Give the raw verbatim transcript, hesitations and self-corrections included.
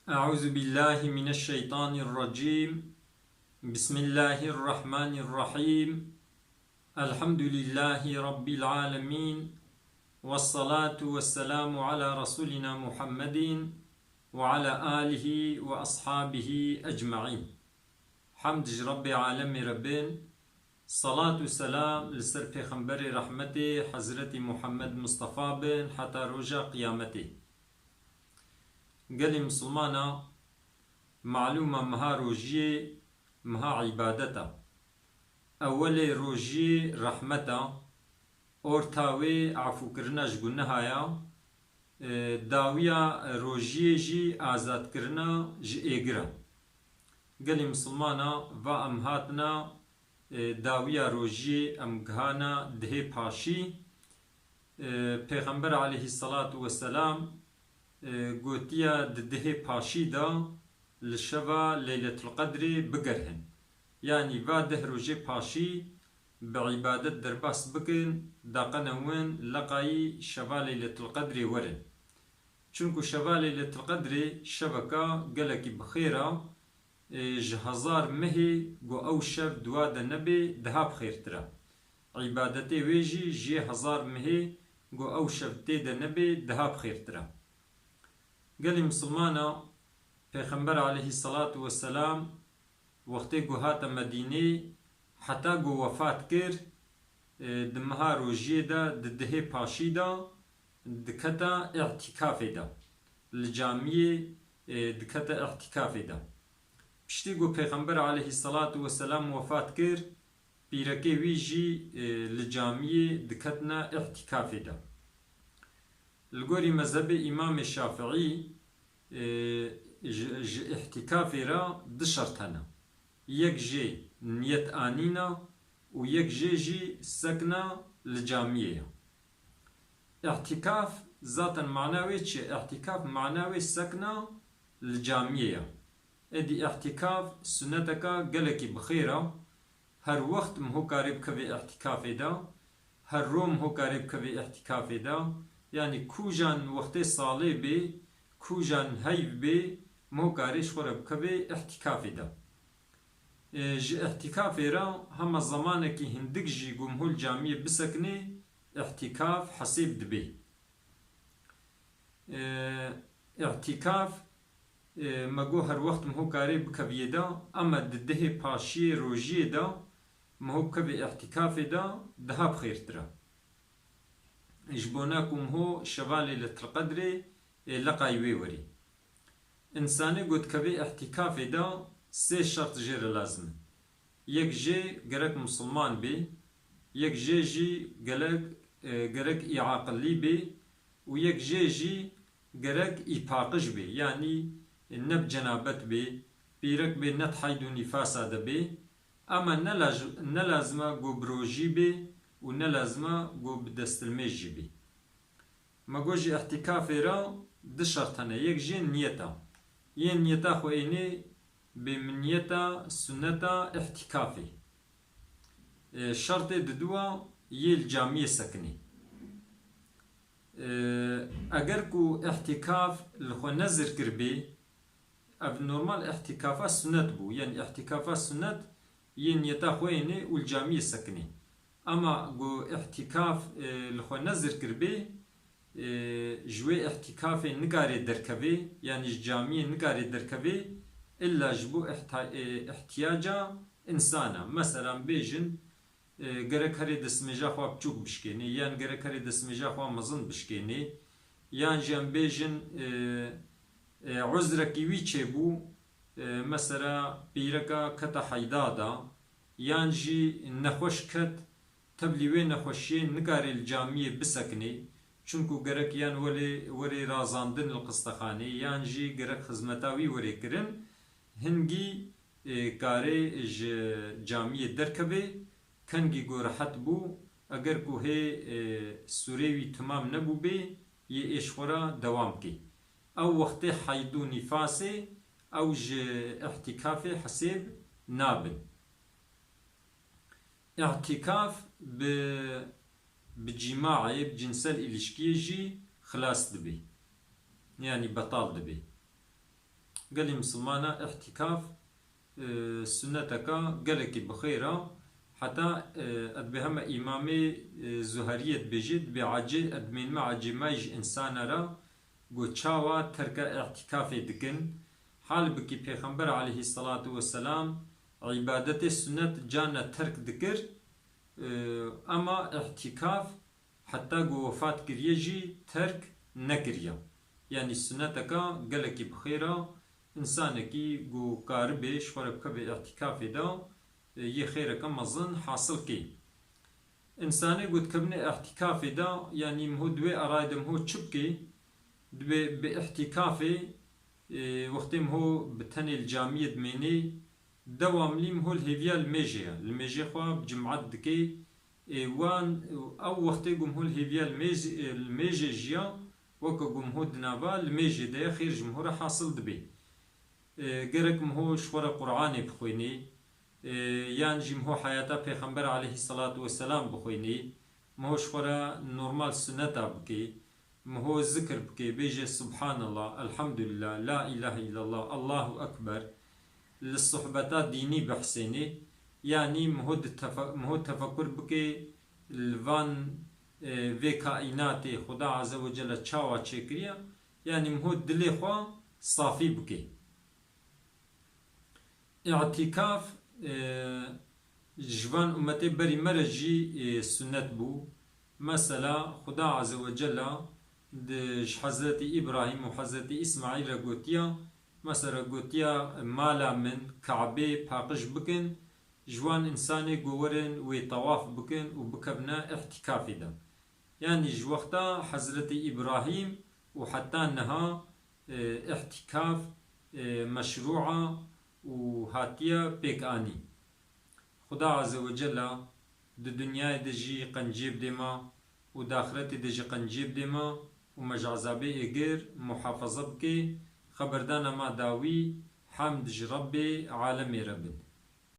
أعوذ بالله من الشيطان الرجيم. بسم الله الرحمن الرحيم. الحمد لله رب العالمين. والصلاة والسلام على رسولنا محمد وعلى آله وأصحابه أجمعين. Hemd ji Rebbê alemê re bin, salat û selam li ser Pêxemberê rehmetê Hezretî Muhammed Mustafa bin heta roja qiyametê. Gelê misilmana, malûm e meha rojiyê meha îbadet e. Ewelê rojiyê rehmet e, orta wê efûkirina ji guneha ya, e, dawiya rojiyê jî azadkirina ji êgir e. Gelê misilmana, va em hatina, e, dawiya rojiyê em gihana dihê paşî. E, Pêxember aleyhisselatu vesselam, e, gotiya di dihê paşî de li şeva Leyletul Qedrê bigerhin. Yanî va deh rojê paşî bi îbadet derbas bikin, daqene win leqayî şeva Leyletul Qedrê werin. Çunku şeva Leyletul Qedrê şeveka gelekî bi xêr a, e, ji hezar mehê ku ew şev di wa de nebe, daha bi xêrtir e. Îbadetê wê jî jê hezar mehê ku ew şev tê de nebe, daha bi xêrtir e. Gelê misilmana, Pêxember aleyhisselatu vesselam wextê ku hate Medînê, heta ku wefat kir, e, di meha rojiyê de, di dihê paşî de dikete îtîkafê de. Li camiyê, e, dikete îtîkafê de. Piştî ku Pêxember aleyhisselatu vesselam wefat kir, pîrekê wî jî, e, li camiyê diketine îtîkafê de. Li gorî mezhebê Îmamê Şafiî, e, ji, ji îtîkafê re du şert hene. Yek jê niyet anîna û yek jê jî sekna li camiyê ye. Îtîkaf zaten mana wê çi ye? Îtîkaf mana wê sekna li camiyê ye. Êdî îtîkaf suneteka gelekî bi xêr e. Her wext miho karê bikevê îtîkafê de, her ro miho karê bikevê îtîkafê de. Yanî kûjan wextê salê bê, kûjan heyv bê, miho karê ji xwe re bikevê îtîkafê de. E, ji îtîkafê re hema zemanekî hindik jî ku miho li camiyê bisekinê, îtîkaf hesêb dibê. E, îtîkaf, e, me got her wext miho karê bikeviyê de, ama di dihê paşiyê rojiyê de miho bikevê îtîkafê de daha bi xêrtir e. Ji bona ku miho şeva Leyletil Qedrê, e, leqayî wê werî. Însanê ku dikevê îtîkafê de sê şert jê re lazim in. Yek jê gerek misilman bê, yek jê jî gelek, e, gerek îaqilî bê û yek jê jî gerek îpaqij bê, yanî ne bi cenabet bê, pîrek bê, ne di heyd û nîfasa de bê, ama ne laj-, ne lazim e ku bi rojî bê û ne lazim e ku bi destilmêj jî bê. Me got ji îtîkafê re du şert hene. Yek jê niyet e. Yê niyeta xwe ênê bê min niyeta suneta îtîkafê. E, şertê diduwa yê li camiyê sekinê. E, eger ku îtîkaf li xwe nezir kiribê, ev normal îtîkafa sunet bû. Yanî îtîkafa sunet yê niyeta xwe ênê û li camiyê sekinê. Ama ku îtîkaf, e, li xwe nezir kiribê, e, ji wê îtîkafê nikarê derkevê, yanî ji camiyê nikarê derkevê, illa ji bo îhta-, e, îhtiyaca însan e. Mesela bêjin, e, gerek herê destmêja xwe biçûk bişkênê, yan gerek herê destmêja xwe mezin bişkênê, yan jî em bêjin, e, e, uzrekî wî çêbû, e, mesela pîreka kete heyda da, yan jî nexweş ket, tevlî wê nexweşiyê nikarê li camiyê bisekinê, çunku gerek yan welê, werê razandin li qistexanê, yan jî gerek xizmeta wî werê kirin, hingî, e, karê ji camiyê derkevê, kengî ku rehet bû, eger ku hê, e, sûrê wî timam nebûbê, yê ê ji xwe re dewam kê. Ew wextê heyd û nîfasê, ew ji îtîkafê hesêb nabin. Îtîkaf bi, bi cîmaê, bi cinsel îlişkiyê jî xilas dibê. Yanî betal dibê. Gelî misilmana îhtîkaf, e, sunneteka gelekî bi xêr a. Heta, e, ez dibê heme îmamê, e, Zuheriyê dibêjê, dibê ecê-, ez dibênime ecêmayî ji însana re, got çawa terka îhtîkafê dikin. Halbikî Pêxember aleyhisselatu vesselam îbadetê sunnet carna terk dikir, e, ema îhtîkaf heta ku wefat kiriye jî terk nekiriye. Yanî sunneteka gelekî bi xêr a, însanekî ku karibe ji xwe re bikeve îhtîkafê de, e, yê xêreke mezin hasil kê. Însanê ku dikevine îhtîkafê de, yanî miho di wê erayê de miho çi bike, dibê bi îhtîkafê, e, wextê miho bi tenê li camiyê dimênê, dewamlî miho li hêviya limêjê ye. Limêjê xwe bi cimat dike. Ê, wan, ew wextê ku miho li hêviya limêj-, limêjê jiya, weke ku miho di nava limêjê de ye, xêr ji miho re hasil dibê. Ê, gerek miho ji xwe re Qur'anê bixwênê, ê, yan jî miho heyata Pêxember aleyhisselatu vesselam bixwênê, miho ji xwe re normal sunneta bike, miho zikir bike, bêje Subhanallah, Elhamdulillah, La ilahe illallah, Allahu Ekber, li sohbeta dînî bihsênê, yanî miho di tefe-, miho tefekur bike li van, e, vê kaînatê Xuda Azze ve Celle çawa çêkiriye, yanî miho dilê xwe safî bike. Îtîkaf, e, ji van ummetê berî me re jî, e, sunnet bû. Mesela Xuda Azze ve Celle di, ji Hezretî Îbrahîm û Hezretî Îsmaîl re gotiya, mesela gotiya, mala min, Kabê paqij bikin, ji wan însanê ku werin wê tewaf bikin û bikevine îtîkafê de. Yanî ji wexta Hezretî Îbrahîm û heta niha, e, îtîkaf, e, meşrû a û hatiye pêkanî. Xuda Azze ve Celle di dinyayê de jî qenciyê bidê me û di axretê de jî qenciyê bidê me û me ji ezabê êgir muhafaza bike. Xeberdana me dawî, hemd ji Rebbê alemê re bin.